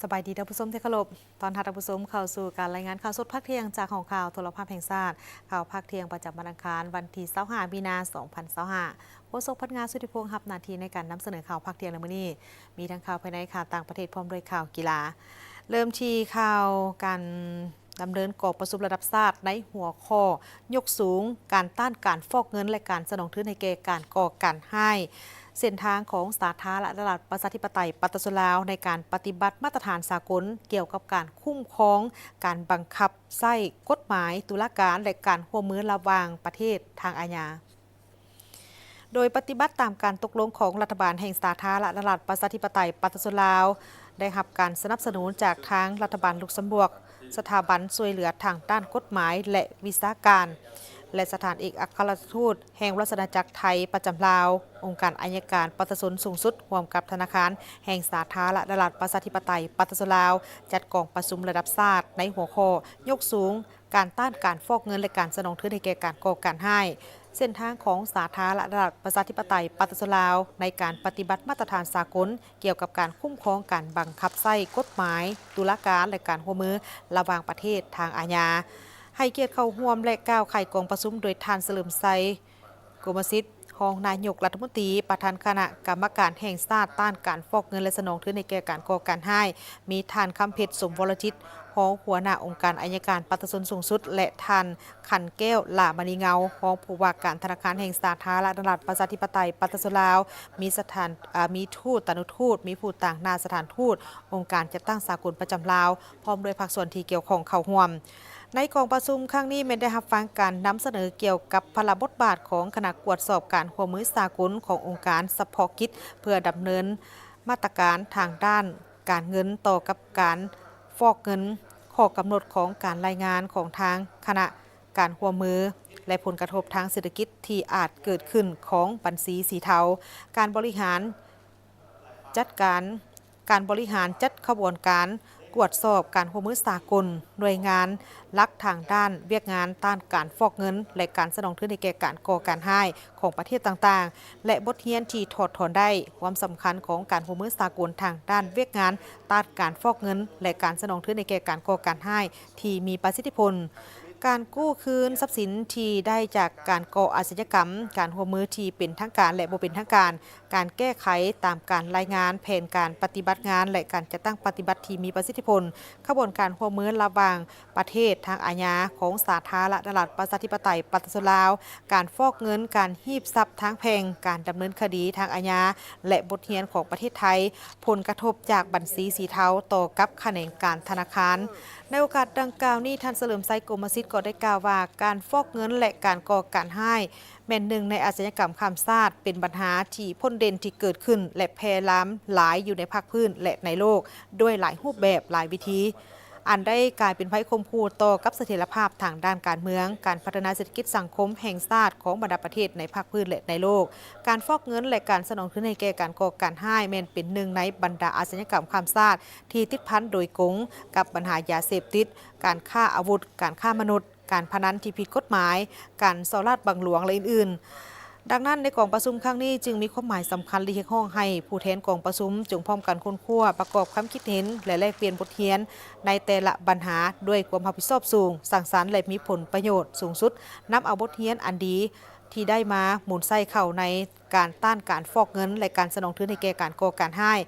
ສະບາຍດີທ່ານຜູ້ຊົມທີ່ເຄົາລົບ, ຕ້ອນຮັບທ່ານຜູ້ຊົມເຂົ້າສູ່ການລາຍງານຂ່າວສົດພາກທ່ຽງຈາກຫ້ອງຂ່າວໂທລະພາບແຫ່ງຊາດ. ຂ່າວພາກທ່ຽງປະຈຳວັນອັງຄານ ວັນທີຊາວຫ້າ ມີນາ ສອງພັນຊາວຫ້າ. ໂຄສົກ ພັດງາ ສຸດທິພົງ ຮັບໜ້າທີ່ໃນການນຳສະເໜີຂ່າວພາກທ່ຽງໃນມື້ນີ້ ມີທັງຂ່າວພາຍໃນ, ຂ່າວຕ່າງປະເທດ ພ້ອມດ້ວຍຂ່າວກິລາ. ເລີ່ມທີ່ຂ່າວການ ດຳເນີນກອງປະຊຸມລະດັບຊາດໃນຫົວຂໍ້ ຍົກສູງການຕ້ານການຟອກເງິນ ແລະ ການສະໜອງທຶນໃຫ້ແກ່ການກໍ່ການຮ້າຍ, ເສັ້ນທາງຂອງສາທາລະນະລັດ ປະຊາທິປະໄຕ ປະຊາຊົນລາວ ໃນການປະຕິບັດມາດຕະຖານສາກົນ ກ່ຽວກັບການຄຸ້ມຄອງ, ການບັງຄັບໃຊ້ກົດໝາຍຕຸລາການ ແລະ ການຮ່ວມມືລະຫວ່າງປະເທດທາງອາຍາ. ໂດຍປະຕິບັດຕາມການຕົກລົງຂອງລັດຖະບານແຫ່ງສາທາລະນະລັດ ປະຊາທິປະໄຕ ປະຊາຊົນລາວ, ໄດ້ຮັບການສະໜັບສະໜູນຈາກທາງລັດຖະບານລຸກຊຳບວກ, ສະຖາບັນຊ່ວຍເຫຼືອທາງດ້ານກົດໝາຍ ແລະ ວິຊາການ ແລະ ສະຖານເອກອັກຄະລັດຖະທູດແຫ່ງລາຊະອານາຈັກໄທປະຈຳລາວ, ອົງການໄອຍະການປະຊາຊົນສູງສຸດ ຮ່ວມກັບທະນາຄານແຫ່ງສາທາລະນະລັດ ປະຊາທິປະໄຕ ປະຊາຊົນລາວ ຈັດກອງປະຊຸມລະດັບຊາດໃນຫົວຂໍ້ ຍົກສູງ ການຕ້ານການຟອກເງິນ ແລະ ການສະໜອງທຶນໃຫ້ແກ່ການກໍ່ການຮ້າຍ, ເສັ້ນທາງຂອງສາທາລະນະລັດ ປະຊາທິປະໄຕ ປະຊາຊົນລາວ ໃນການປະຕິບັດມາດຕະຖານສາກົນ ກ່ຽວກັບການຄຸ້ມຄອງ, ການບັງຄັບໃຊ້ກົດໝາຍຕຸລາການ ແລະ ການຮ່ວມມືລະຫວ່າງປະເທດທາງອາຍາ. ໃຫ້ກຽດເຂົ້າຮ່ວມ ແລະ ກ່າວໄຂກອງປະຊຸມໂດຍທ່ານ ສະເຫຼີມໄຊ ໂກມະສິດ ຮອງນາຍົກລັດຖະມົນຕີ, ປະທານຄະນະກຳມະການແຫ່ງຊາດຕ້ານການຟອກເງິນ ແລະ ສະໜອງທຶນໃຫ້ແກ່ການກໍ່ການຮ້າຍ, ມີທ່ານ ຄຳເພັດ ສົມວໍລະຈິດ ຮອງຫົວໜ້າອົງການໄອຍະການປະຊາຊົນສູງສຸດ ແລະ ທ່ານ ຂັນແກ້ວ ຫຼ້າມະນີເງົາ ຮອງຜູ້ວ່າການທະນາຄານແຫ່ງສາທາລະນະລັດ ປະຊາທິປະໄຕ ປະຊາຊົນລາວ, ມີສະຖານ ອາ ມີທູດຕານຸທູດ, ມີຜູ້ຕາງໜ້າສະຖານທູດ, ອົງການຈັດຕັ້ງສາກົນປະຈຳລາວ ພ້ອມດ້ວຍພາກສ່ວນທີ່ກ່ຽວຂ້ອງເຂົ້າຮ່ວມ. ໃນກອງປະຊຸມຄັ້ງນີ້ແມ່ນໄດ້ຮັບຟັງການນຳສະເໜີກ່ຽວກັບພາລະບົດບາດຂອງຄະນະກວດສອບການຮ່ວມມືສາກົນຂອງອົງການສະເພາະກິດ ເພື່ອດຳເນີນມາດຕະການທາງດ້ານການເງິນຕໍ່ກັບການຟອກເງິນ, ຂໍ້ກຳນົດຂອງການລາຍງານຂອງທາງຄະນະການຮ່ວມມື ແລະ ຜົນກະທົບທາງເສດຖະກິດທີ່ອາດເກີດຂຶ້ນຂອງບັນຊີສີເທົາ, ການບໍລິຫານ ຈັດການ, ການບໍລິຫານຈັດຂະບວນການກວດສອບການຮ່ວມມືສາກົນ, ໜ່ວຍງານຫຼັກທາງດ້ານວຽກງານຕ້ານການຟອກເງິນ ແລະ ການສະໜອງທຶນໃຫ້ແກ່ການກໍ່ການຮ້າຍຂອງປະເທດຕ່າງໆ ແລະ ບົດຮຽນທີ່ຖອດຖອນໄດ້, ຄວາມສຳຄັນຂອງການຮ່ວມມືສາກົນທາງດ້ານວຽກງານຕ້ານການຟອກເງິນ ແລະ ການສະໜອງທຶນໃຫ້ແກ່ການກໍ່ການຮ້າຍທີ່ມີປະສິດທິຜົນ, ການກູ້ຄືນຊັບສິນທີ່ໄດ້ຈາກການກໍ່ອາຊະຍາກຳ, ການຮ່ວມມືທີ່ເປັນທາງການ ແລະ ບໍ່ເປັນທາງການ, ການແກ້ໄຂຕາມການລາຍງານແຜນການປະຕິບັດງານ ແລະ ການຈັດຕັ້ງປະຕິບັດທີ່ມີປະສິດທິຜົນ, ຂະບວນການຮ່ວມມືລະຫວ່າງປະເທດທາງອາຍາຂອງສາທາລະນະລັດ ປະຊາທິປະໄຕ ປະຊາຊົນລາວ, ການຟອກເງິນ, ການຮີບຊັບທາງແພ່ງ, ການດຳເນີນຄະດີທາງອາຍາ ແລະ ບົດຮຽນຂອງປະເທດໄທ, ຜົນກະທົບຈາກບັນຊີສີເທົາຕໍ່ກັບຂະແໜງການທະນາຄານ. ໃນໂອກາດດັ່ງກ່າວນີ້, ທ່ານ ສະເຫຼີມໄຊ ກົມມະສິດ ກໍໄດ້ກ່າວວ່າ ການຟອກເງິນ ແລະ ການກໍ່ການຮ້າຍ ແມ່ນໜຶ່ງໃນອາຊະຍາກຳຂ້າມຊາດ, ເປັນບັນຫາທີ່ພົ້ນເດັ່ນທີ່ເກີດຂຶ້ນ ແລະ ແຜ່ລາມຫຼາຍຢູ່ໃນພາກພື້ນ ແລະ ໃນໂລກ ດ້ວຍຫຼາຍຮູບແບບ, ຫຼາຍວິທີ, ອັນໄດ້ກາຍເປັນໄພຂົ່ມຂູ່ຕໍ່ກັບສະຖຽນລະພາບທາງດ້ານການເມືອງ, ການພັດທະນາເສດຖະກິດສັງຄົມແຫ່ງຊາດຂອງບັນດາປະເທດໃນພາກພື້ນ ແລະ ໃນໂລກ. ການຟອກເງິນ ແລະ ການສະໜອງທຶນໃຫ້ແກ່ການກໍ່ການຮ້າຍ ແມ່ນເປັນໜຶ່ງໃນບັນດາອາຊະຍາກຳຂ້າມຊາດທີ່ຕິດພັນໂດຍກົງກັບບັນຫາຢາເສບຕິດ, ການຄ້າອາວຸດ, ການຄ້າມະນຸດ, ການພະນັນທີ່ຜິດກົດໝາຍ, ການສໍ້ລາດບັງຫຼວງ ແລະ ອື່ນໆ. ດັ່ງນັ້ນ, ໃນກອງປະຊຸມຄັ້ງນີ້ຈຶ່ງມີຄວາມໝາຍສຳຄັນ ແລະ ຮຽກຮ້ອງໃຫ້ຜູ້ແທນກອງປະຊຸມຈົ່ງພ້ອມກັນຄົ້ນຄວ້າ, ປະກອບຄຳຄິດເຫັນ ແລະ ແລກປ່ຽນບົດຮຽນໃນແຕ່ລະບັນຫາດ້ວຍຄວາມຮັບຜິດຊອບສູງ, ສ້າງສັນ ແລະ ມີຜົນປະໂຫຍດສູງສຸດ, ນຳເອົາບົດຮຽນອັນດີທີ່ໄດ້ມາໝູນໃຊ້ເຂົ້າໃນ ການຕ້ານການຟອກເງິນ ແລະ ການສະໜອງທຶນໃຫ້ແກ່ການກໍ່ການຮ້າຍ,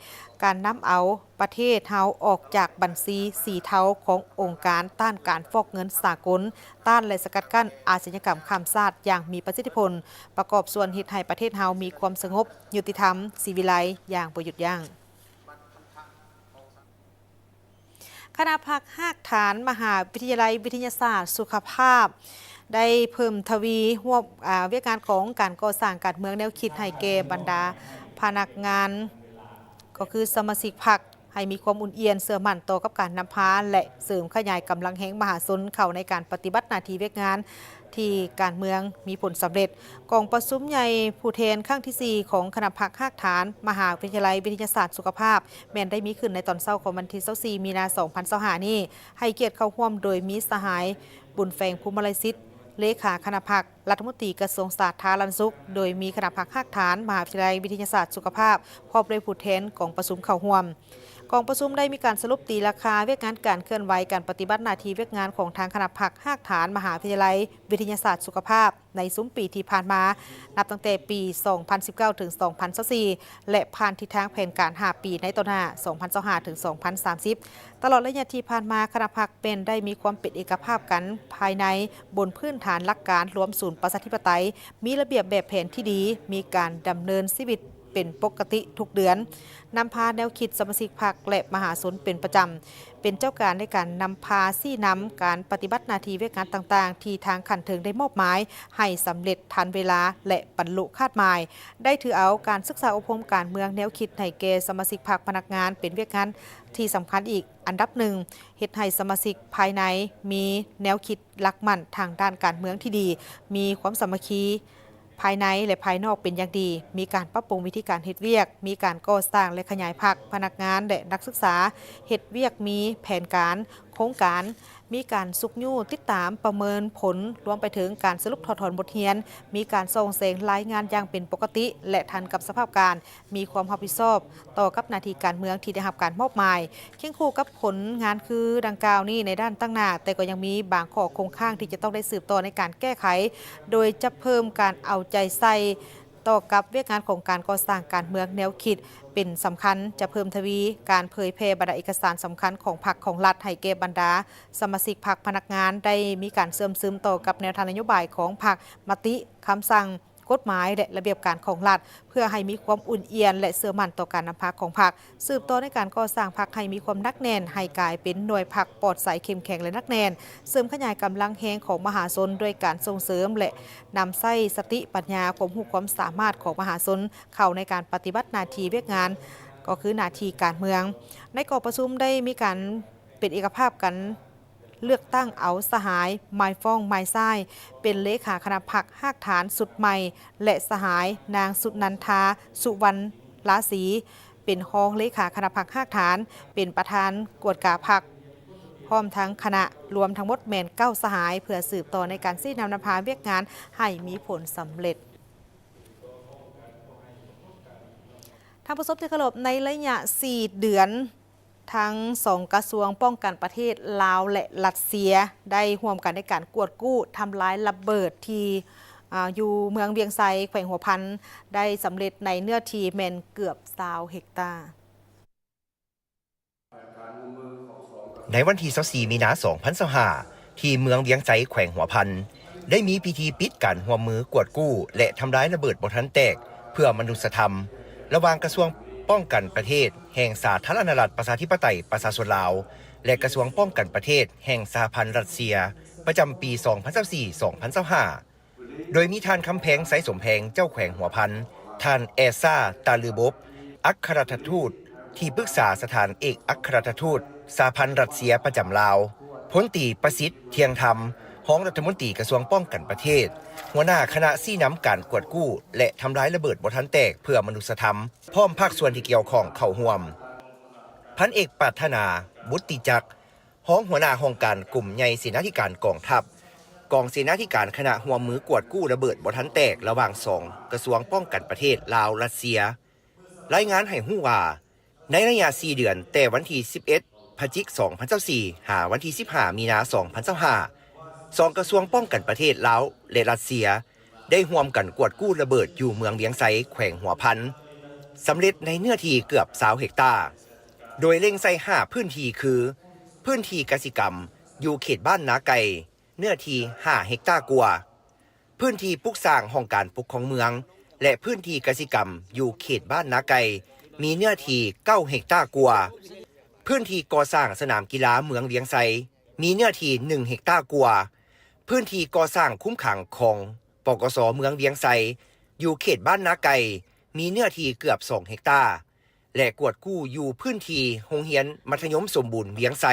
ການນຳເອົາປະເທດເຮົາອອກຈາກບັນຊີສີເທົາຂອງອົງການຕ້ານການຟອກເງິນສາກົນ, ຕ້ານ ແລະ ສະກັດກັ້ນອາຊະຍາກຳຂ້າມຊາດຢ່າງມີປະສິດທິຜົນ, ປະກອບສ່ວນເຮັດໃຫ້ປະເທດເຮົາມີຄວາມສະຫງົບ, ຍຸຕິທຳ, ສີວິໄລຢ່າງບໍ່ຢຸດຢັ້ງ. ຄະນະພັກຮາກຖານມະຫາວິທະຍາໄລວິທະຍາສາດສຸຂະພາບ ໄດ້ເພີ່ມທະວີຮວບ ອາ ວຽກງານຂອງການກໍ່ສ້າງການເມືອງແນວຄິດໃຫ້ແກ່ບັນດາພະນັກງານ ກໍຄືສະມາຊິກພັກ ໃຫ້ມີຄວາມອຸ່ນອ່ຽນເຊື່ອໝັ້ນຕໍ່ກັບການນຳພາ ແລະ ເສີມຂະຫຍາຍກຳລັງແຮງມະຫາຊົນເຂົ້າໃນການປະຕິບັດໜ້າທີ່ວຽກງານ ທີ່ການເມືອງມີຜົນສຳເລັດ. ກອງປະຊຸມໃຫຍ່ຜູ້ແທນຄັ້ງທີສີ່ ຂອງຄະນະພັກຮາກຖານມະຫາວິທະຍາໄລວິທະຍາສາດສຸຂະພາບ ແມ່ນໄດ້ມີຂຶ້ນໃນຕອນເຊົ້າຂອງວັນທີຊາວສີ່ ມີນາ ສອງພັນຊາວຫ້ານີ້ ໃຫ້ກຽດເຂົ້າຮ່ວມໂດຍມີສະຫາຍ ບຸນແຝງ ພູມມະໄລສິດ ເລຂາຄະນະພັກ, ລັດຖະມົນຕີກະຊວງສາທາລະນະສຸກ, ໂດຍມີຄະນະພັກຮາກຖານມະຫາວິທະຍາໄລວິທະຍາສາດສຸຂະພາບ ພ້ອມດ້ວຍຜູ້ແທນກອງປະຊຸມເຂົ້າຮ່ວມ. ກອງປະຊຸມໄດ້ມີການສະຫຼຸບຕີລາຄາວຽກງານການເຄື່ອນໄຫວການປະຕິບັດໜ້າທີ່ວຽກງານຂອງທາງຄະນະພັກຮາກຖານມະຫາວິທະຍາໄລວິທະຍາສາດສຸຂະພາບໃນຊຸມປີທີ່ຜ່ານມາ, ນັບຕັ້ງແຕ່ປີສອງພັນສິບເກົ້າເຖິງສອງພັນຊາວສີ່ ແລະ ຜ່ານທິດທາງແຜນການຫ້າປີໃນຕໍ່ໜ້າ ສອງພັນຊາວຫ້າເຖິງສອງພັນສາມສິບ. ຕະຫຼອດໄລຍະທີ່ຜ່ານມາ, ຄະນະພັກແມ່ນໄດ້ມີຄວາມເປັນເອກະພາບກັນພາຍໃນ ບົນພື້ນຖານຫຼັກການລວມສູນປະຊາທິປະໄຕ, ມີລະບຽບແບບແຜນທີ່ດີ, ມີການດຳເນີນຊີວິດ ເປັນປົກກະຕິທຸກເດືອນ, ນຳພາແນວຄິດສະມາຊິກພັກ ແລະ ມະຫາຊົນເປັນປະຈຳ, ເປັນເຈົ້າການໃນການນຳພາຊີ້ນຳການປະຕິບັດໜ້າທີ່ວຽກງານຕ່າງໆ ທີ່ທາງຂັ້ນເທິງໄດ້ມອບໝາຍໃຫ້ສຳເລັດທັນເວລາ ແລະ ບັນລຸຄາດໝາຍ, ໄດ້ຖືເອົາການສຶກສາອົບຮົມການເມືອງແນວຄິດໃຫ້ແກ່ສະມາຊິກພັກພະນັກງານເປັນວຽກງານທີ່ສຳຄັນອີກອັນດັບໜຶ່ງ, ເຮັດໃຫ້ສະມາຊິກພາຍໃນມີແນວຄິດຫຼັກໝັ້ນທາງດ້ານການເມືອງທີ່ດີ, ມີຄວາມສາມັກຄີ ພາຍໃນ ແລະ ພາຍນອກເປັນຢ່າງດີ, ມີການປັບປຸງວິທີການເຮັດວຽກ, ມີການກໍ່ສ້າງ ແລະ ຂະຫຍາຍພັກ, ພະນັກງານ ແລະ ນັກສຶກສາ, ເຮັດວຽກມີແຜນການ, ໂຄງການ, ມີການຊຸກຍູ້, ຕິດຕາມ, ປະເມີນຜົນ, ລວມໄປເຖິງການສະຫຼຸບຖອດຖອນບົດຮຽນ, ມີການສ່ອງແສງລາຍງານຢ່າງເປັນປົກກະຕິ ແລະ ທັນກັບສະພາບການ, ມີຄວາມຮັບຜິດຊອບຕໍ່ກັບໜ້າທີ່ການເມືອງທີ່ໄດ້ຮັບການມອບໝາຍ. ຄຽງຄູ່ກັບຜົນງານຄືດັ່ງກ່າວນີ້ໃນດ້ານຕັ້ງໜ້າ, ແຕ່ກໍຍັງມີບາງຂໍ້ຄົງຄ້າງທີ່ຈະຕ້ອງໄດ້ສືບຕໍ່ໃນການແກ້ໄຂ, ໂດຍຈະເພີ່ມການເອົາໃຈໃສ່ຕໍ່ກັບວຽກງານຂອງການກໍ່ສ້າງການເມືອງແນວຄິດເປັນສຳຄັນ, ຈະເພີ່ມທະວີການເຜີຍແຜ່ບັນດາເອກະສານສຳຄັນຂອງພັກຂອງລັດໃຫ້ແກ່ບັນດາສະມາຊິກພັກພະນັກງານໄດ້ມີການເຊື່ອມຊຶມຕໍ່ກັບແນວທາງນະໂຍບາຍຂອງພັກ, ມະຕິ, ຄຳສັ່ງ, ກົດໝາຍ ແລະ ລະບຽບການຂອງລັດ ເພື່ອໃຫ້ມີຄວາມອຸ່ນອຽນ ແລະ ເຊື່ອໝັ້ນຕໍ່ການນຳພາຂອງພັກ, ສືບຕໍ່ໃນການກໍ່ສ້າງພັກໃຫ້ມີຄວາມໜັກແໜ້ນ, ໃຫ້ກາຍເປັນໜ່ວຍພັກປອດໃສ, ເຂັ້ມແຂງ ແລະ ໜັກແໜ້ນ, ເສີມຂະຫຍາຍກຳລັງແຮງຂອງມະຫາຊົນດ້ວຍການສົ່ງເສີມ ແລະ ນຳໃຊ້ສະຕິປັນຍາ, ຄວາມຮູ້ຄວາມສາມາດຂອງມະຫາຊົນເຂົ້າໃນການປະຕິບັດໜ້າທີ່ວຽກງານ, ກໍຄືໜ້າທີ່ການເມືອງ. ໃນກອງປະຊຸມໄດ້ມີການເປັນເອກະພາບກັນ ເລືອກຕັ້ງເອົາສະຫາຍ ມາຍຟອງ ມາຍຊາຍ ເປັນເລຂາຄະນະພັກຮາກຖານຊຸດໃໝ່ ແລະ ສະຫາຍ ນາງ ສຸນັນທາ ສຸວັນລາສີ ເປັນຮອງເລຂາຄະນະພັກຮາກຖານ, ເປັນປະທານກວດກາພັກ ພ້ອມທັງຄະນະ, ລວມທັງໝົດແມ່ນເກົ້າສະຫາຍ, ເພື່ອສືບຕໍ່ໃນການຊີ້ນຳນຳພາວຽກງານໃຫ້ມີຜົນສຳເລັດ. ທ່ານຜູ້ຊົມທີ່ເຄົາລົບ, ໃນໄລຍະສີ່ເດືອນ, ທັງສອງກະຊວງປ້ອງກັນປະເທດລາວ ແລະ ຣັດເຊຍ ໄດ້ຮ່ວມກັນໃນການກວດກູ້ທຳລາຍລະເບີດທີ່ ອາ ຢູ່ເມືອງວຽງໄຊ ແຂວງຫົວພັນ ໄດ້ສຳເລັດໃນເນື້ອທີ່ແມ່ນເກືອບຊາວເຮັກຕາ. ໃນວັນທີຊາວສີ່ ມີນາ ສອງພັນຊາວຫ້າ ທີ່ເມືອງວຽງໄຊ ແຂວງຫົວພັນ ໄດ້ມີພິທີປິດການຮ່ວມມືກວດກູ້ ແລະ ທຳລາຍລະເບີດບໍ່ທັນແຕກເພື່ອມະນຸດສະທຳ ລະຫວ່າງກະຊວງປ້ອງກັນປະເທດແຫ່ງສາທາລະນະລັດປະຊາທິປະໄຕປະຊາຊົນລາວ ແລະ ກະຊວງປ້ອງກັນປະເທດແຫ່ງສະຫະພັນຣັດເຊຍ ປະຈຳປີສອງພັນຊາວສີ່ ສອງພັນຊາວຫ້າ ໂດຍມີທ່ານ ຄຳແພງ ໄຊສົມແພງ ເຈົ້າແຂວງຫົວພັນ, ທ່ານ ແອຊາ ຕາລືບົບ ອັກຄະລັດຖະທູດ ທີ່ປຶກສາສະຖານເອກອັກຄະລັດຖະທູດສະຫະພັນຣັດເຊຍປະຈຳລາວ, ພົນຕີ ປະສິດ ທຽງທຳ ຮອງລັດຖະມົນຕີກະຊວງປ້ອງກັນປະເທດ, ຫົວໜ້າຄະນະຊີ້ນຳການກວດກູ້ ແລະ ທຳລາຍລະເບີດບໍ່ທັນແຕກເພື່ອມະນຸດສະທຳ, ພ້ອມພາກສ່ວນທີ່ກ່ຽວຂ້ອງເຂົ້າຮ່ວມ. ພັນເອກ ປາດຖະໜາ ບຸດຕິຈັກ ຮອງຫົວໜ້າຫ້ອງການກົມໃຫຍ່ເສນາທິການກອງທັບ, ກອງເສນາທິການຄະນະຮ່ວມມືກວດກູ້ລະເບີດບໍ່ທັນແຕກລະຫວ່າງສອງກະຊວງປ້ອງກັນປະເທດລາວ-ຣັດເຊຍ ລາຍງານໃຫ້ຮູ້ວ່າ ໃນໄລຍະສີ່ເດືອນ ແຕ່ວັນທີສິບເອັດ ພະຈິກ ສອງພັນຊາວສີ່ ຫາວັນທີສິບຫ້າ ມີນາ ສອງພັນຊາວຫ້າ ສອງກະຊວງປ້ອງກັນປະເທດລາວ ແລະ ຣັດເຊຍ ໄດ້ຮ່ວມກັນກວດກູ້ລະເບີດຢູ່ເມືອງວຽງໄຊ ແຂວງຫົວພັນ ສຳເລັດໃນເນື້ອທີ່ເກືອບຊາວເຮັກຕາ, ໂດຍເລັງໃສ່ຫ້າພື້ນທີ່ຄື ພື້ນທີ່ກະສິກຳຢູ່ເຂດບ້ານນາໄກ່ ເນື້ອທີ່ຫ້າເຮັກຕາກວ່າ, ພື້ນທີ່ປຸກສ້າງຫ້ອງການປົກຄອງເມືອງ ແລະ ພື້ນທີ່ກະສິກຳຢູ່ເຂດບ້ານນາໄກ່ ມີເນື້ອທີ່ເກົ້າເຮັກຕາກວ່າ, ພື້ນທີ່ກໍ່ສ້າງສະໜາມກິລາເມືອງວຽງໄຊ ມີເນື້ອທີ່ໜຶ່ງເຮັກຕາກວ່າ, ພື້ນທີ່ກໍ່ສ້າງຄຸມຂັງຂອງ ປກສ ເມືອງວຽງໄຊ ຢູ່ເຂດບ້ານນາໄກ່ ມີເນື້ອທີ່ເກືອບສອງເຮັກຕາ ແລະ ກວດກູ້ຢູ່ພື້ນທີ່ໂຮງຮຽນມັດທະຍົມສົມບູນວຽງໄຊ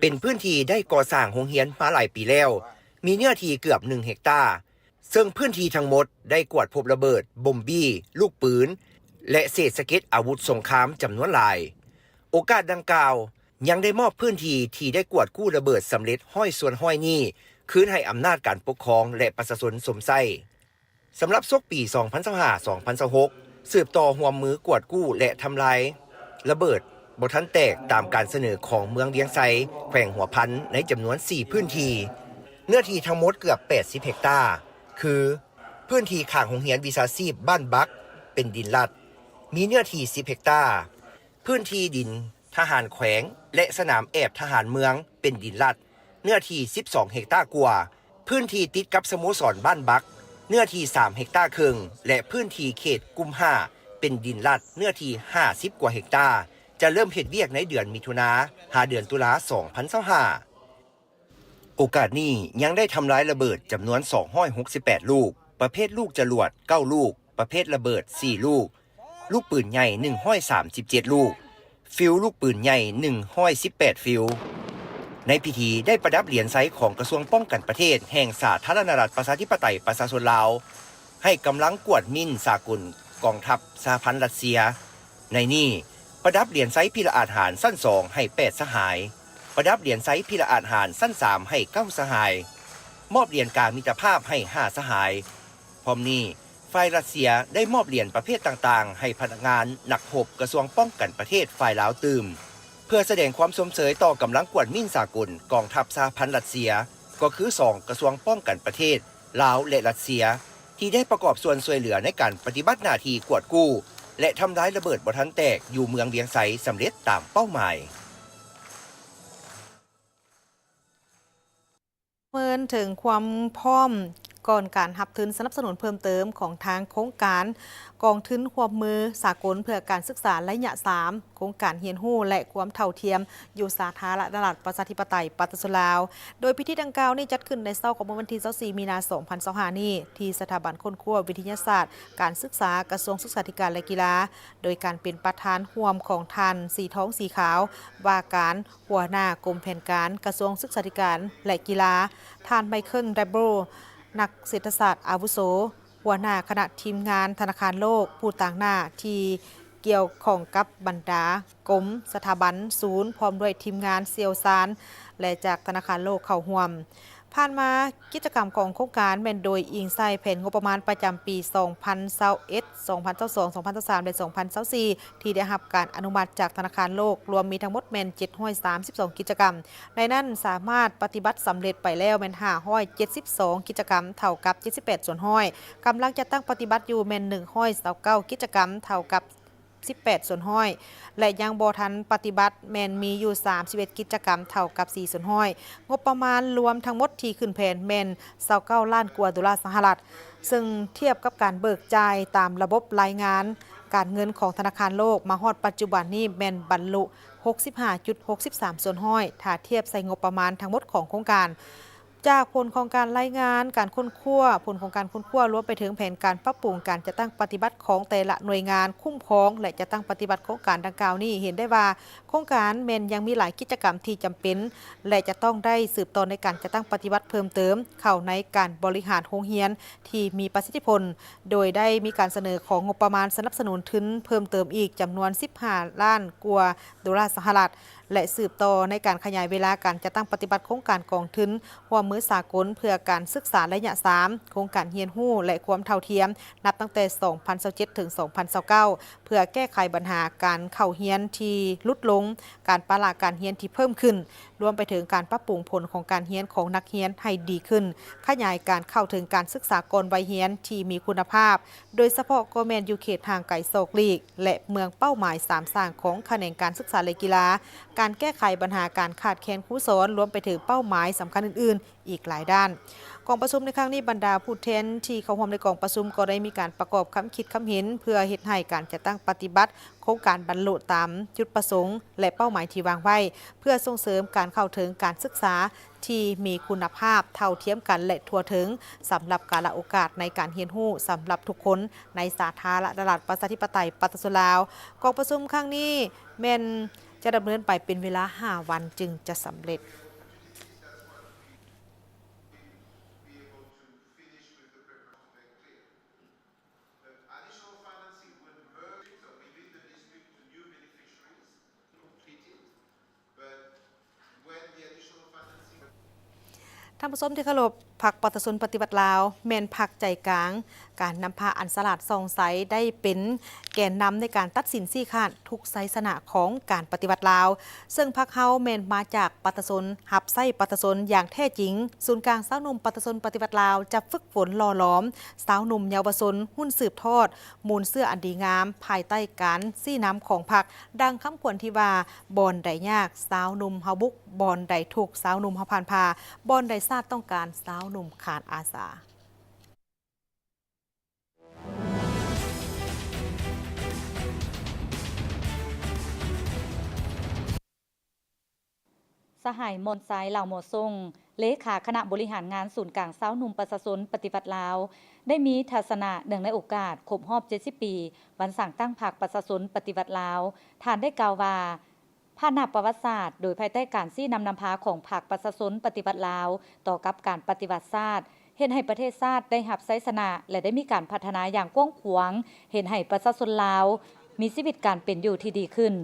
ເປັນພື້ນທີ່ໄດ້ກໍ່ສ້າງໂຮງຮຽນມາຫຼາຍປີແລ້ວ ມີເນື້ອທີ່ເກືອບໜຶ່ງເຮັກຕາ, ເຊິ່ງພື້ນທີ່ທັງໝົດໄດ້ກວດພົບລະເບີດ, ບົມບີ, ລູກປືນ ແລະ ເສດສະເກັດອາວຸດສົງຄາມຈຳນວນຫຼາຍ. ໂອກາດດັ່ງກ່າວ ຍັງໄດ້ມອບພື້ນທີ່ທີ່ໄດ້ກວດກູ້ລະເບີດສຳເລັດຮ້ອຍສ່ວນຮ້ອຍນີ້ ຄືນໃຫ້ອຳນາດການປົກຄອງ ແລະ ປະຊາຊົນຊົມໃຊ້. ສຳລັບສົກປີສອງພັນຊາວຫ້າ ສອງພັນຊາວຫົກ ສືບຕໍ່ຮ່ວມມືກວດກູ້ ແລະ ທຳລາຍລະເບີດ ບໍ່ທັນແຕກຕາມການສະເໜີຂອງເມືອງວຽງໄຊ, ແຂວງຫົວພັນ ໃນຈຳນວນສີ່ພື້ນທີ່, ເນື້ອທີ່ທັງໝົດເກືອບແປດສິບເຮັກຕາ, ຄື ພື້ນທີ່ຂ້າງໂຮງຮຽນວິຊາຊີບບ້ານບັກ ເປັນດິນລັດ, ມີເນື້ອທີ່ສິບເຮັກຕາ, ພື້ນທີ່ດິນທະຫານແຂວງ ແລະ ສະໜາມແອບທະຫານເມືອງ ເປັນດິນລັດ, ເນື້ອທີ່ສິບສອງເຮັກຕາກວ່າ, ພື້ນທີ່ຕິດກັບສະໂມສອນບ້ານບັກ ເນື້ອທີ່ສາມເຮັກຕາເຄິ່ງ ແລະ ພື້ນທີ່ເຂດກຸ່ມຫ້າ ເປັນດິນລັດ ເນື້ອທີ່ຫ້າສິບກວ່າເຮັກຕາ, ຈະເລີ່ມເຮັດວຽກໃນເດືອນມິຖຸນາ ຫາເດືອນຕຸລາ ສອງພັນຊາວຫ້າ. ໂອກາດນີ້ຍັງໄດ້ທຳລາຍລະເບີດຈຳນວນສອງຮ້ອຍຫົກສິບແປດລູກ, ປະເພດລູກຈະຫຼວດເກົ້າລູກ, ປະເພດລະເບີດສີ່ລູກ, ລູກປືນໃຫຍ່ໜຶ່ງຮ້ອຍສາມສິບເຈັດລູກ, ຟິວລູກປືນໃຫຍ່ໜຶ່ງຮ້ອຍສິບແປດຟິວ. ໃນພິທີໄດ້ປະດັບຫຼຽນໄຊຂອງກະຊວງປ້ອງກັນປະເທດແຫ່ງສາທາລະນະລັດປະຊາທິປະໄຕປະຊາຊົນລາວ ໃຫ້ກຳລັງກວດມິນສາກົນກອງທັບສະຫະພັນຣັດເຊຍ. ໃນນີ້ ປະດັບຫຼຽນໄຊພິລະອາດຫານຊັ້ນສອງໃຫ້ແປດສະຫາຍ, ປະດັບຫຼຽນໄຊພິລະອາດຫານຊັ້ນສາມໃຫ້ເກົ້າສະຫາຍ, ມອບຫຼຽນກາມິດຕະພາບໃຫ້ຫ້າສະຫາຍ. ພ້ອມນີ້ ຝ່າຍຣັດເຊຍໄດ້ມອບຫຼຽນປະເພດຕ່າງໆໃຫ້ພະນັກງານນັກຮົບກະຊວງປ້ອງກັນປະເທດຝ່າຍລາວຕື່ມ ເພື່ອສະແດງຄວາມຊົມເຊີຍຕໍ່ກຳລັງກວດມິນສາກົນກອງທັບສະຫະພັນຣັດເຊຍ ກໍຄືສອງກະຊວງປ້ອງກັນປະເທດ ລາວ ແລະ ຣັດເຊຍ ທີ່ໄດ້ປະກອບສ່ວນຊ່ວຍເຫຼືອໃນການປະຕິບັດໜ້າທີ່ກວດກູ້ ແລະ ທຳລາຍລະເບີດບໍ່ທັນແຕກຢູ່ເມືອງວຽງໄຊສຳເລັດຕາມເປົ້າໝາຍ. ປະເມີນເຖິງຄວາມພ້ອມກ່ອນການຮັບທຶນສະໜັບສະໜູນເພີ່ມເຕີມຂອງທາງໂຄງການກອງທຶນຮ່ວມມືສາກົນເພື່ອການສຶກສາໄລຍະສາມ ໂຄງການຮຽນຮູ້ ແລະ ຄວາມເທົ່າທຽມ ຢູ່ສາທາລະນະລັດປະຊາທິປະໄຕປະຊາຊົນລາວ. ໂດຍພິທີດັ່ງກ່າວນີ້ຈັດຂຶ້ນໃນເຊົ້າຂອງວັນທີຊາວສີ່ ມີນາ ສອງພັນຊາວຫ້ານີ້ ທີ່ສະຖາບັນຄົ້ນຄວ້າວິທະຍາສາດການສຶກສາ ກະຊວງສຶກສາທິການ ແລະ ກິລາ ໂດຍການເປັນປະທານຮ່ວມຂອງທ່ານ ສີທອງ ສີຂາວ ວ່າການ ຫົວໜ້າກົມແຜນການກະຊວງສຶກສາທິການ ແລະ ກິລາ, ທ່ານ ໄມເຄິນ ໄດໂບຣ ນັກເສດຖະສາດອາວຸໂສ, ຫົວໜ້າຄະນະທີມງານທະນາຄານໂລກ, ຜູ້ຕາງໜ້າທີ່ກ່ຽວຂ້ອງກັບບັນດາກົມ, ສະຖາບັນ, ສູນ, ພ້ອມດ້ວຍທີມງານຊ່ຽວຊານ ແລະ ຈາກທະນາຄານໂລກເຂົ້າຮ່ວມ. ຜ່ານມາ, ກິດຈະກຳຂອງໂຄງການແມ່ນໂດຍອີງໃສ່ແຜນງົບປະມານປະຈຳປີ ສອງພັນຊາວເອັດ ສອງພັນຊາວສອງ ສອງພັນຊາວສາມ ແລະ ສອງພັນຊາວສີ່ ທີ່ໄດ້ຮັບການອະນຸມັດຈາກທະນາຄານໂລກ ລວມມີທັງໝົດແມ່ນ ເຈັດຮ້ອຍສາມສິບສອງ ກິດຈະກຳ. ໃນນັ້ນສາມາດປະຕິບັດສຳເລັດໄປແລ້ວແມ່ນ ຫ້າຮ້ອຍເຈັດສິບສອງ ກິດຈະກຳ, ເທົ່າກັບ ເຈັດສິບແປດສ່ວນຮ້ອຍ, ກຳລັງຈັດຕັ້ງປະຕິບັດຢູ່ແມ່ນ ໜຶ່ງຮ້ອຍຊາວເກົ້າ ກິດຈະກຳ, ເທົ່າກັບ ສິບແປດສ່ວນຮ້ອຍ ແລະ ຍັງບໍ່ທັນປະຕິບັດແມ່ນມີຢູ່ ສາມສິບເອັດ ກິດຈະກຳ, ເທົ່າກັບ ສີ່ສ່ວນຮ້ອຍ. ງົບປະມານລວມທັງໝົດທີ່ຂຶ້ນແຜນແມ່ນ ຊາວເກົ້າລ້ານກວ່າໂດລາສະຫະລັດ, ເຊິ່ງທຽບກັບການເບີກຈ່າຍຕາມລະບົບລາຍງານການເງິນຂອງທະນາຄານໂລກ ມາຮອດປັດຈຸບັນນີ້ແມ່ນບັນລຸ ຫົກສິບຫ້າຈຸດຫົກສິບສາມສ່ວນຮ້ອຍ ຖ້າທຽບໃສ່ງົບປະມານທັງໝົດຂອງໂຄງການ. ຈາກຜົນຂອງການລາຍງານການຄົ້ນຄວ້າ, ຜົນຂອງການຄົ້ນຄວ້າລວມໄປເຖິງແຜນການປັບປຸງການຈັດຕັ້ງປະຕິບັດຂອງແຕ່ລະໜ່ວຍງານຄຸ້ມຄອງ ແລະ ຈັດຕັ້ງປະຕິບັດໂຄງການດັ່ງກ່າວນີ້ ເຫັນໄດ້ວ່າໂຄງການແມ່ນຍັງມີຫຼາຍກິດຈະກຳທີ່ຈຳເປັນ ແລະ ຈະຕ້ອງໄດ້ສືບຕໍ່ໃນການຈັດຕັ້ງປະຕິບັດເພີ່ມເຕີມເຂົ້າໃນການບໍລິຫານໂຮງຮຽນທີ່ມີປະສິດທິຜົນ, ໂດຍໄດ້ມີການສະເໜີຂໍງົບປະມານສະໜັບສະໜູນທຶນເພີ່ມເຕີມອີກຈຳນວນ ສິບຫ້າລ້ານກວ່າໂດລາສະຫະລັດ. ແລະ ສືບຕໍ່ໃນການຂະຫຍາຍເວລາການຈັດຕັ້ງປະຕິບັດໂຄງການກອງທຶນຮ່ວມມືສາກົນເພື່ອການສຶກສາໄລຍະສາມ ໂຄງການຮຽນຮູ້ ແລະ ຄວາມເທົ່າທຽມ ນັບຕັ້ງແຕ່ ສອງພັນຊາວເຈັດ ເຖິງ ສອງພັນຊາວເກົ້າ ເພື່ອແກ້ໄຂບັນຫາການເຂົ້າຮຽນທີ່ຫຼຸດລົງ, ການປະລະການຮຽນທີ່ເພີ່ມຂຶ້ນ, ລວມໄປເຖິງການປັບປຸງຜົນຂອງການຮຽນຂອງນັກຮຽນໃຫ້ດີຂຶ້ນ, ຂະຫຍາຍການເຂົ້າເຖິງການສຶກສາກ່ອນໄວຮຽນທີ່ມີຄຸນນະພາບ, ໂດຍສະເພາະກໍແມ່ນຢູ່ເຂດຫ່າງໄກສອກຫຼີກ ແລະ ເມືອງເປົ້າໝາຍສາມສ້າງຂອງຂະແໜງການສຶກສາ ແລະ ກິລາ, ການແກ້ໄຂບັນຫາການຂາດແຄນຄູສອນ, ລວມໄປເຖິງເປົ້າໝາຍສຳຄັນອື່ນໆ ອີກຫຼາຍດ້ານ. ກອງປະຊຸມໃນຄັ້ງນີ້, ບັນດາຜູ້ແທນທີ່ເຂົ້າຮ່ວມໃນກອງປະຊຸມກໍໄດ້ມີການປະກອບຄຳຄິດຄຳເຫັນ ເພື່ອເຮັດໃຫ້ການຈັດຕັ້ງປະຕິບັດໂຄງການບັນລຸຕາມຈຸດປະສົງ ແລະ ເປົ້າໝາຍທີ່ວາງໄວ້, ເພື່ອສົ່ງເສີມການເຂົ້າເຖິງການສຶກສາ ທີ່ມີຄຸນນະພາບ, ເທົ່າທຽມກັນ ແລະ ທົ່ວເຖິງ ສຳລັບກາລະໂອກາດໃນການຮຽນຮູ້ສຳລັບທຸກຄົນໃນສາທາລະນະລັດປະຊາທິປະໄຕປະຊາຊົນລາວ. ກອງປະຊຸມຄັ້ງນີ້ແມ່ນຈະດຳເນີນໄປເປັນເວລາຫ້າວັນຈຶ່ງຈະສຳເລັດ. Additional financing would merge within the district to new beneficiaries, completed, but when the additional financing ທ່ານຜູ້ຊົມທີ່ເຄົາລົບ, ພ ພັກປະຊາຊົນປະຕິວັດລາວ ແມ່ນພັກໃຈກາງ ການນຳພາອັນສະຫຼາດສ່ອງໃສ ໄດ້ເປັນແກນນຳໃນການຕັດສິນຊີ້ຂາດທຸກໄຊຊະນະຂອງການປະຕິວັດລາວ, ເຊິ່ງພັກເຮົາແມ່ນມາຈາກປະຊາຊົນ, ຮັບໃຊ້ປະຊາຊົນຢ່າງແທ້ຈິງ. ສູນກາງຊາວໜຸ່ມປະຊາຊົນປະຕິວັດລາວ ຈະຝຶກຝົນຫຼໍ່ຫຼອມຊາວໜຸ່ມເຍົາວະຊົນ ຮຸ່ນສືບທອດ ມູນເຊື້ອອັນດີງາມ ພາຍໃຕ້ການຊີ້ນຳຂອງພັກ, ດັ່ງຄຳຂວັນທີ່ວ່າ ບ່ອນໃດຍາກ ຊາວໜຸ່ມເຮົາບຸກ, ບ່ອນໃດທຸກ ຊາວໜຸ່ມເຮົາຜ່ານຜ່າ, ບ່ອນໃດຊາດຕ້ອງການ ຊາວໜຸ່ມຂານອາສາ. ສະຫາຍ ມ່ອນຊາຍ ລາວມໍຊົງ ເລຂາຄະນະບໍລິຫານງານສູນກາງຊາວໜຸ່ມປະຊາຊົນປະຕິວັດລາວ ໄດ້ມີທັດສະນະເນື່ອງໃນໂອກາດຄົບຮອບເຈັດສິບປີ ວັນສ້າງຕັ້ງພັກປະຊາຊົນປະຕິວັດລາວ. ທ່ານໄດ້ກ່າວວ່າ ຜ່ານໜ້າປະຫວັດສາດ ໂດຍພາຍໃຕ້ການຊີ້ນຳນຳພາຂອງພັກປະຊາຊົນປະຕິວັດລາວ ຕໍ່ກັບການປະຕິວັດຊາດ ເຮັດໃຫ້ປະເທດຊາດໄດ້ຮັບໄຊຊະນະ ແລະ ໄດ້ມີການພັດທະນາຢ່າງກວ້າງຂວາງ, ເຮັດໃຫ້ປະຊາຊົນລາວມີຊີວິດການເປັນຢູ່ທີ່ດີຂຶ້ນ.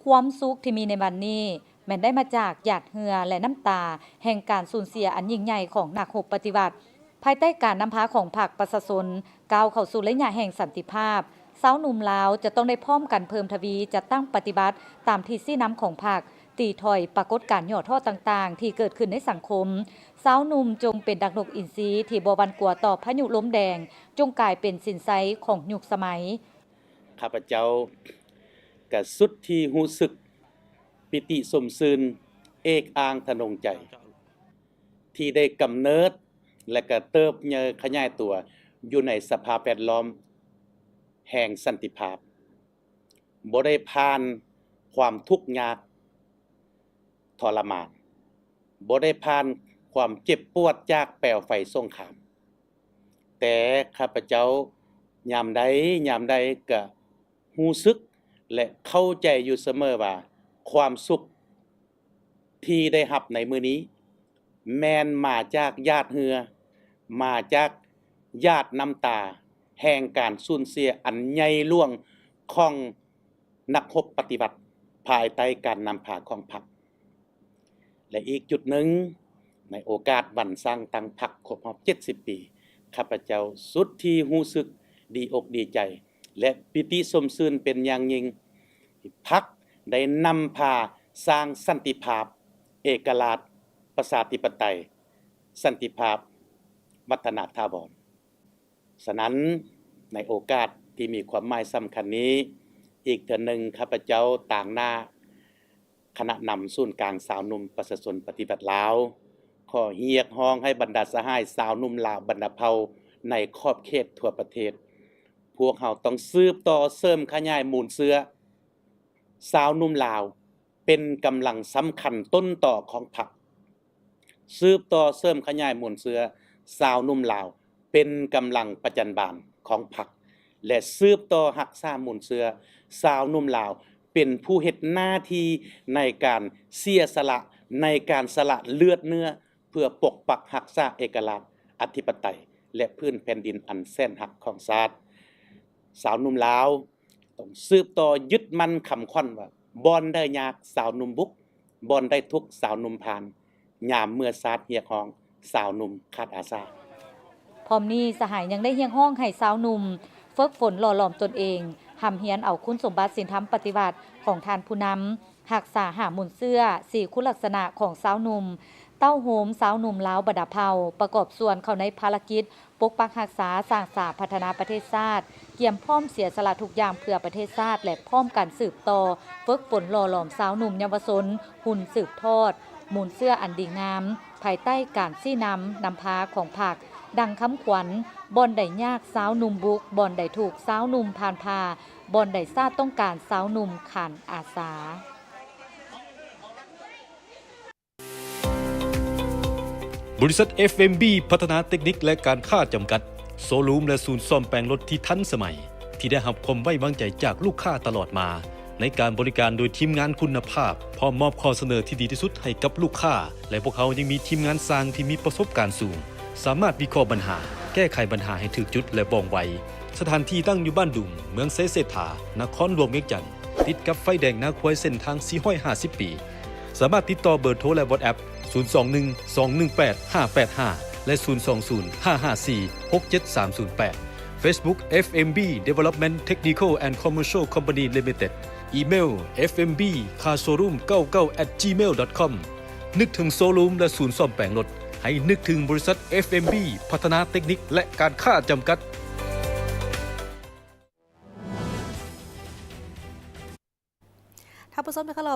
ຄວາມສຸກທີ່ມີໃນວັນນີ້ ແມ່ນໄດ້ມາຈາກຫຍາດເຫື່ອ ແລະ ນ້ຳຕາແຫ່ງການສູນເສຍອັນຍິ່ງໃຫຍ່ຂອງນັກຮົບປະຕິວັດ. ພາຍໃຕ້ການນຳພາຂອງພັກປະຊາຊົນ ກ້າວເຂົ້າສູ່ໄລຍະແຫ່ງສັນຕິພາບ, ຊາວໜຸ່ມລາວຈະຕ້ອງໄດ້ພ້ອມກັນເພີ່ມທະວີຈັດຕັ້ງປະຕິບັດຕາມທິດຊີ້ນຳຂອງພັກ, ຕີຖອຍປາກົດການຫຍໍ້ທໍ້ຕ່າງໆທີ່ເກີດຂຶ້ນໃນສັງຄົມ. ຊາວໜຸ່ມຈົ່ງເປັນດັ່ງນົກອິນຊີທີ່ບໍ່ຫວັ່ນກົວຕໍ່ພາຍຸລົມແດງ, ຈົ່ງກາຍເປັນສິນໄຊຂອງຍຸກສະໄໝ. ຂ້າພະເຈົ້າກະສຸດທີ່ຮູ້ສຶກປີຕິຊົມຊື່ນ ເອກອ້າງທະນົງໃຈ ທີ່ໄດ້ກຳເນີດ ແລະ ກະເຕີບໃຫຍ່ຂະຫຍາຍຕົວຢູ່ໃນສະພາບແວດລ້ອມແຫ່ງສັນຕິພາບ, ບໍ່ໄດ້ຜ່ານຄວາມທຸກຍາກທໍລະມານ, ບໍ່ໄດ້ຜ່ານຄວາມເຈັບປວດຈາກແປວໄຟສົງຄາມ. ແຕ່ຂ້າພະເຈົ້າຍາມໃດຍາມໃດກະຮູ້ສຶກ ແລະ ເຂົ້າໃຈຢູ່ສະເໝີວ່າ ຄວາມສຸກທີ່ໄດ້ຮັບໃນມື້ນີ້ ແມ່ນມາຈາກຫຍາດເຫື່ອ, ມາຈາກຫຍາດນ້ຳຕາແຫ່ງການສູນເສຍອັນໃຫຍ່ຫຼວງຂອງ ນັກຮົບປະຕິວັດພາຍໃຕ້ການນຳພາຂອງພັກ. ແລະ ອີກຈຸດໜຶ່ງ, ໃນໂອກາດວັນສ້າງຕັ້ງພັກຄົບຮອບເຈັດສິບປີ, ຂ້າພະເຈົ້າສຸດທີ່ຮູ້ສຶກດີອົກດີໃຈ ແລະ ປີຕິຊົມຊື່ນເປັນຢ່າງຍິ່ງ ທີ່ພັກໄດ້ນຳພາສ້າງສັນຕິພາບ, ເອກະລາດ, ປະຊາທິປະໄຕ, ສັນຕິພາບ, ວັດທະນະຖາວອນ. ສະນັ້ນ, ໃນໂອກາດທີ່ມີຄວາມໝາຍສຳຄັນນີ້, ອີກເທື່ອໜຶ່ງ ຂ້າພະເຈົ້າຕາງໜ້າຄະນະນຳສູນກາງຊາວໜຸ່ມປະຊາຊົນປະຕິວັດລາວ ຂໍຮຽກຮ້ອງໃຫ້ບັນດາສະຫາຍຊາວໜຸ່ມລາວບັນດາເຜົ່າໃນຂອບເຂດທົ່ວປະເທດ, ພວກເຮົາຕ້ອງສືບຕໍ່ເສີມຂະຫຍາຍມູນເຊື້ອຊາວໜຸ່ມລາວ ເປັນກຳລັງສຳຄັນຕົ້ນຕໍຂອງພັກ, ສືບຕໍ່ເສີມຂະຫຍາຍມູນເຊື້ອຊາວໜຸ່ມລາວເປັນກຳລັງປະຈັນບານຂອງພັກ ແລະ ສືບຕໍ່ຮັກສາມູນເຊື້ອຊາວໜຸ່ມລາວເປັນຜູ້ເຮັດໜ້າທີ່ໃນການເສຍສະຫຼະ, ໃນການສະຫຼະເລືອດເນື້ອ ເພື່ອປົກປັກຮັກສາເອກະລາດ, ອະທິປະໄຕ ແລະ ພື້ນແຜ່ນດິນອັນແສນຮັກຂອງຊາດ. ຊາວໜຸ່ມລາວ ຕ້ອງສືບຕໍ່ຍຶດໝັ້ນຄຳຂວັນວ່າ ບ່ອນໃດຍາກ ຊາວໜຸ່ມບຸກ, ບ່ອນໃດທຸກ ຊາວໜຸ່ມຜ່ານ, ຍາມເມື່ອຊາດຮຽກຮ້ອງ ຊາວໜຸ່ມຂາດອາສາ. ພ້ອມນີ້ ສະຫາຍຍັງໄດ້ຮຽກຮ້ອງໃຫ້ຊາວໜຸ່ມຝຶກຝົນຫຼໍ່ຫຼອມຕົນເອງ, ຮ່ຳຮຽນເອົາຄຸນສົມບັດສິນທຳປະຕິວັດຂອງທ່ານຜູ້ນຳ, ຮັກສາຫາມູນເຊື້ອ, ສີຄຸນລັກສະນະຂອງຊາວໜຸ່ມ, ເຕົ້າໂຮມຊາວໜຸ່ມລາວບັນດາເຜົ່າ, ປະກອບສ່ວນເຂົ້າໃນພາລະກິດ ປົກປັກຮັກສາ, ສ້າງສາ, ພັດທະນາປະເທດຊາດ, ກຽມພ້ອມເສຍສະຫຼະທຸກຢ່າງເພື່ອປະເທດຊາດ ແລະ ພ້ອມກັນສືບຕໍ່ຝຶກຝົນຫຼໍ່ຫຼອມຊາວໜຸ່ມເຍົາວະຊົນ ຮຸ່ນສືບທອດມູນເຊື້ອອັນດີງາມ ພາຍໃຕ້ການຊີ້ນຳນຳພາຂອງພັກ, ດັ່ງຄຳຂວັນ, ບ່ອນໃດຍາກ ຊາວໜຸ່ມບຸກ, ບ່ອນໃດທຸກ ຊາວໜຸ່ມຜ່ານຜ່າ, ບ່ອນໃດຊາດຕ້ອງການ ຊາວໜຸ່ມຂານອາສາ. ບໍລິສັດ ເອັຟເອັມບີ ພັດທະນາເຕັກນິກ ແລະ ການຄ້າ ຈຳກັດ, ໂຊຣູມ ແລະ ສູນສ້ອມແປງລົດທີ່ທັນສະໄໝ, ທີ່ໄດ້ຮັບຄວາມໄວ້ວາງໃຈຈາກລູກຄ້າຕະຫຼອດມາ, ໃນການບໍລິການໂດຍທີມງານຄຸນນະພາບ, ພ້ອມມອບຂໍ້ສະເໜີທີ່ດີທີ່ສຸດໃຫ້ກັບລູກຄ້າ, ແລະ ພວກເຮົາຍັງມີທີມງານຊ່າງທີ່ມີປະສົບການສູງ, ສາມາດວິເຄາະບັນຫາ, ແກ້ໄຂບັນຫາໃຫ້ຖືກຈຸດ ແລະ ວ່ອງໄວ. ສະຖານທີ່ຕັ້ງຢູ່ບ້ານດຸງ, ເມືອງໄຊເສດຖາ, ນະຄອນຫຼວງວຽງຈັນ. ຕິດກັບໄຟແດງນາຄວາຍເສັ້ນທາງສີ່ຮ້ອຍຫ້າສິບປີ. ສາມາດຕິດຕໍ່ເບີໂທ ແລະ ວັອດແອັບ ສູນສອງໜຶ່ງ ສອງໜຶ່ງແປດ ຫ້າແປດຫ້າ ແລະ ສູນສອງສູນ ຫ້າຫ້າສີ່ ຫົກເຈັດສາມສູນແປດ. Facebook ເອັຟເອັມບີ Development Technical and Commercial Company Limited. ອີເມວ ເອັຟເອັມບີ ຄາຣ໌ໂຊຣູມ ເກົ້າເກົ້າ ແອັດຈີເມວດອດຄອມ. ນຶກເຖິງໂຊຣູມ ແລະ ສູນສ້ອມແປງລົດ, ໃຫ້ນຶກເຖິງບໍລິສັດ ເອັຟເອັມບີ ພັດທະນາເຕັກນິກ ແລະ ການຄ້າຈຳກັດ. ທ່ານຜູ້ຊົມທີ່ເຄົາລົບ,